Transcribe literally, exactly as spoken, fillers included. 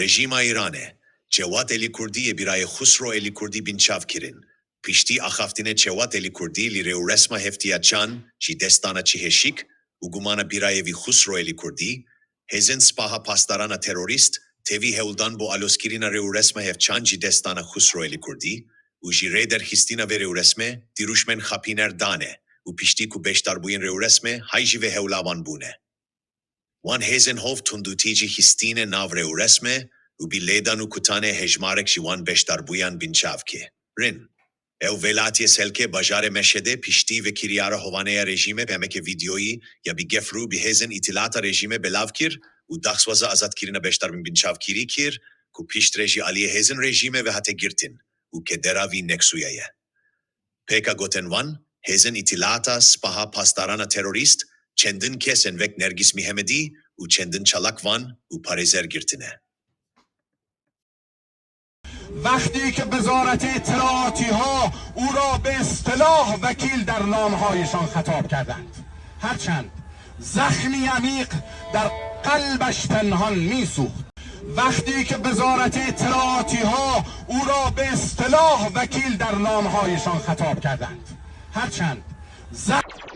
Rejîma Îranê, Cewad Elîkurdî yê birayê Xusro Elîkurdî binçav kirin. Piştî axaftinê Cewad Elîkurdî li rêûresma Heftiya Çan ji dest dana Çihêşik û gumana birayê vî Xusro Elîkurdî, hêzên Sipaha Pasdarana terorîst tevî hewldan bo alozkirina rêûresma Hevçan ji dest dana Xusro Elîkurdî û ji rê derxistina vê rêûresmê dirûşmên xapîner dane û piştî ku beşdarbûyên rêûresmê hay ji vê hewla wan bûne. Wan hêzên hov tundûtî jî xistîne nav rêûresmê û bi lêdan û kutanê hejmarek ji wan beşdarbûyan binçav kirin. Ew welatiyê Selkê bajarê Meşedê piştî vekiryara hovane ya rejîmê pemeke vîdyoyî ya bi gefrû bi hêzên îtîlata rejîmê belav kir û daxwaza azadkirina beşdarbûn binçavkirî kir ku piştre ji aliyê hêzên rejîmê ve hate girtin û kedera vî nexuya ye. Pêka goten wan, hêzên îtîlata Sipaha Pasdarana terorîst çendin kesên wek Nergîs Mihemedî û çendin çalak wan û parêzer girtine. وقتی که وزارت اطلاعاتی ها او را به اصطلاح وکیل در نامه‌هایشان خطاب کردند، هرچند زخمی عمیق در قلبش پنهان می‌سوخت. وقتی که وزارت اطلاعاتی ها او را به اصطلاح وکیل در نامه‌هایشان خطاب کردند، هرچند زخم